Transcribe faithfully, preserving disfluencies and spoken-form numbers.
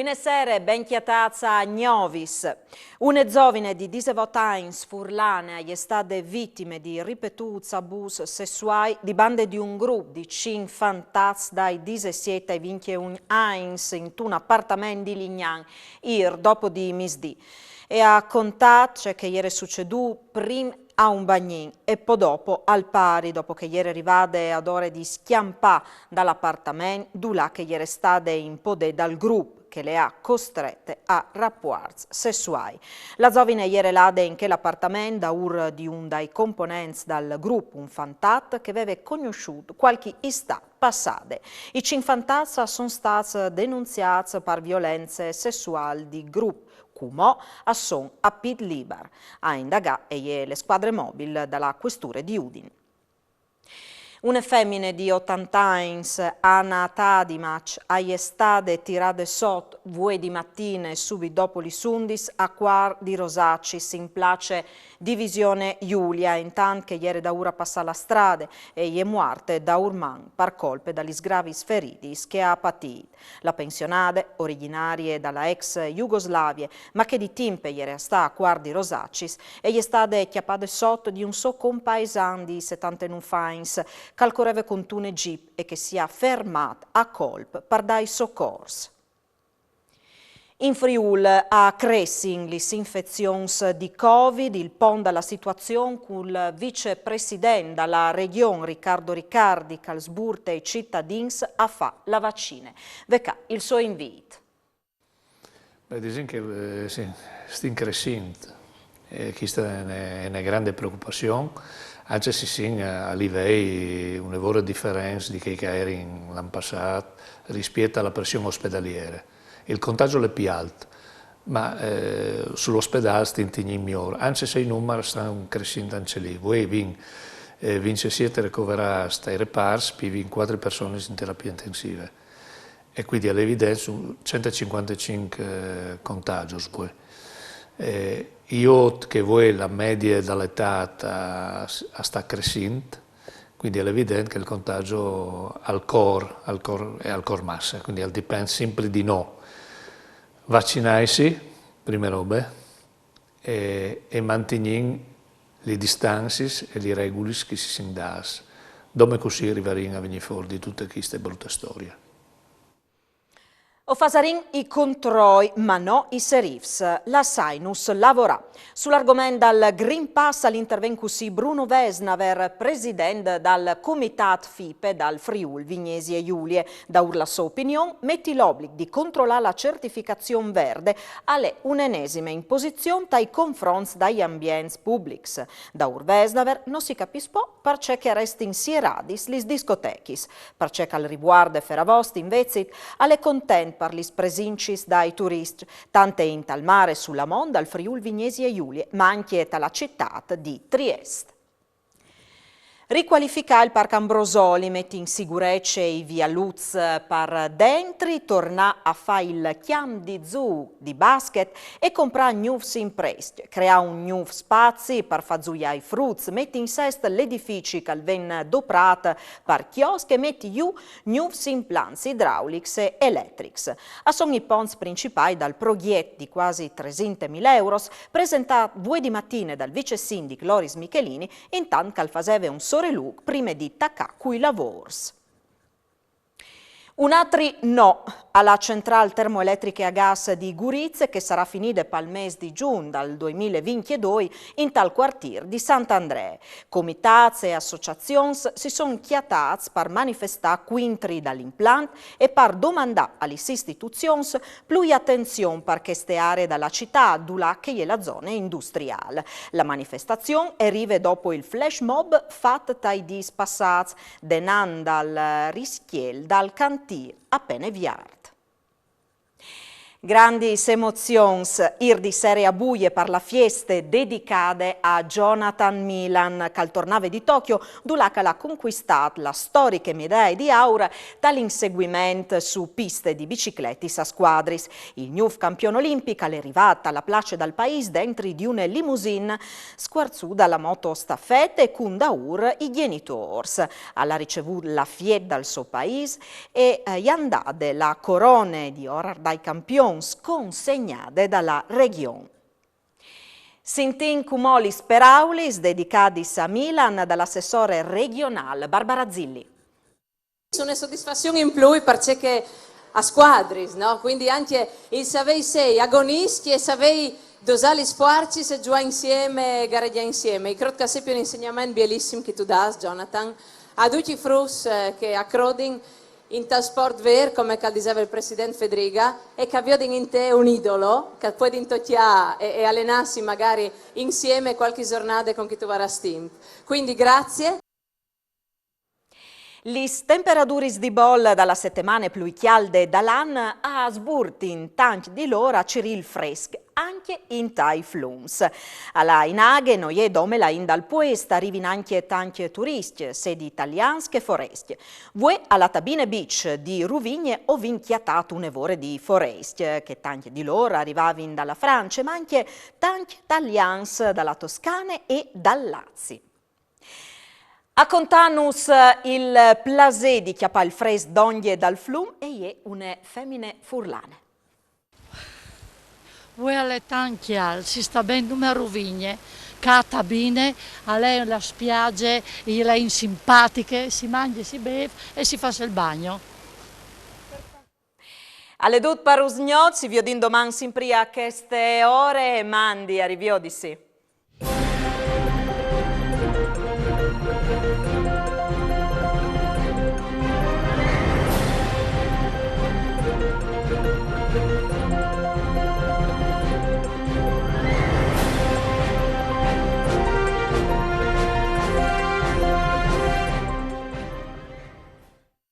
Buine sere, ben cjatâts a Gnovis. Une zovine di disevot agns furlane e je stade vitime di ripetûts abûs sessuâi di bande di un grup di cinc fantats dai disesiet ai vincjeun agns intun apartament di Lignan, îr dopo di misdì. E à contât ce che e jere sucedût prin a un bagnin e po dopo al pari, dopo che e jere rivade adore di scjampâ dal apartament dulà che e jere stade in podê dal grup che le à costrete a rapuarts sessuâi. La zovine e jere lade in chel apartament daûr di un dai components dal grup, un fantat che e veve cognossût cualchi istât passade. I cinc fantats a son stâts denunziâts par violence sessuâl di grup. Cumò a son a pît libar, a indagâ e je le scuadre mobil da la cuesture di Udin. Une femine di otante agns, Ana Tadimac, e je stade tirade sot vuê di matine, subit dopo lis undis, a Cuar di Rosacis, in place Divisione Julia, intant che e jere daûr a passâ la strade, e e je muarte daurman par colpe da lis gravis feridis che e à patît. La pensionade, origjinarie da la ex Jugoslavie, ma che di timp e jere a stâ a Cuar di Rosacis, e je stade cjapade sot di un so compaesan di setantenûf agns, che al coreve cuntune jeep e che si à fermât a colp par dâi socors. In Friûl a cressin lis infezions di Covid, il pont da la situazion cul vicepresident da la Regjon Riccardo Riccardi, che al sburte ai citadins a fâ la vaccine. Ve ca il so invît. Beh, disìn che, eh, sì, stin cressint. E cheste e je une, e je une grande preocupazion, ancje se i sin a, a livei une vore diferents di chei che a jerin l'an passât rispiet a la pression ospedaliere. Il contagi al è plui alt, ma, eh, sul ospedâl stin tignint miôr, ancje se i numars a stan cressint ancje li. Vuê i vin, eh, vincjesiet ricoverâts tai reparts, plui i vin cuatri personis in terapie intensive. E cuindi al è evident, a son cent e cincuantecinc, eh, contagjos vuê. Eh, i vôt che vuê la medie da la etât a, a sta cressint, cuindi al è evident che il contagi al cor, al cor, e al cor masse, cuindi al dipent simpri di nô. Vaccinâsi, prime robe, e, e mantignî lis distancis e lis regulis che si sin dâts. Dome cussì rivarìn a vignî fûr di dute cheste brute storie. O fasarìn i controi, ma no i serifs. Lassainus lavorâ. Sul argoment dal Green Pass al interven cussì Bruno Vesnaver, president dal Comitât FIPE dal Friûl Vignesie Julie. Daûr la sô opinion, meti l'oblic di controlâ la certificazion verde al è une enesime imposizion tai confronts dai ambients publics. Daûr Vesnaver no si capìs po parcè che a restin sieradis lis discotechis. Par ce che al rivuarde Feravost, invezit, al è content par lis presincis dai turiscj, tant intal mare su la Mon dal Friûl Vignesie Julie, ma ancje ta la citât di Triest. Ricualificâ il Parc Ambrosoli, meti in sigurece i vialuts par dentri, tornâ a fâ il cjamp di zûc di basket e comprâ gnûfs imprescj, creâ un gnûf spazi par fâ zuiâ i fruts, meti in sest l'edifici che al ven doprât par cjosc e meti jù gnûfs implants idraulics e eletrics. A son i ponts principâi dal progjet di cuasi tresinte mil euros, presentât vuê di matine dal vicesindic Loris Michelini, intant che al faseve un sorelûc prime di tacâ cui lavôrs. Un altri no a la centrâl termoeletriche a gas di Gurize, che e sarà finide pal mês di Jugn dal doi mil e vincjedoi intal cuartîr di Sant Andree. Comitâts e associazions si son cjatâts par manifestâ cuintri dal implant e par domandâ a lis istituzions plui atenzion par cheste aree da la citât, dulà che e je la zone industriâl. La manifestazion e rive dopo il flash mob fat tai dîs passâts denant dal riscjel dal cantîr a pene viart. Grandis emozions, îr di sere a buie par la fieste dedicade a Jonathan Milan, che al tornave di Tokyo, dulà che al à concuistât la storiche medaie di aur tal inseguiment su piste di bicicletis a scuadris. Il gnûf campion olimpic al è rivât a la place dal paîs dentri di une limousine scuarzude a la motostafete e cun daûr i gjenitôrs. Al à ricevût la fiet dal so paîs e, eh, i àn dade la corone di orar dai campions. consegnade da la Region. Sintìn cumò lis peraulis dedicadis a Milan da l'assessore regionâl Barbara Zilli. Une sodisfazion in plui parcè che a scuadris, no? Cuindi ancje il savei sei agoniscj e savei dosâ lis fuarcis e zuiâ insiemi, garegjâ insiemi. I crôt che al sedi un insegnament bielissim che tu dâs, Jonathan, a ducj i fruts, eh, che a crodin intal sport vêr, come che al diseve il president Fedriga, e che a viodin in te un idol, che a puedin tocjâ e, e alenâsi magari insiemi cualchi zornade cun chi tu varâs timp. Cuindi grazie. Lis temperaduris di bol da la setemane plui cjalde dal an a sburtin tancj di lôr a cirî il fresc, ancje intai flums. A la Inaghe no je dome la int dal puest, a rivin ancje tancj turiscj, sedi talians che forescj. Vuê a la Tabine Beach di Ruvigne o vin cjatât une vore di forescj, che tancj di lôr a rivavin da la France, ma ancje tancj talians da la Toscane e dal Lazi. A contânus il plasê di cjapâ il fresc dongje dal flum e je une femine furlane. Vuê al è tant cjalt, si sta ben dome a Ruvigne, ca a Tabine, al è la spiaze, e je simpatiche, si mangje, si bêf e si fâs il bagn. Al è dut par usgnot, si viodìn doman simpri a cheste ore, mandi, a riviodisi.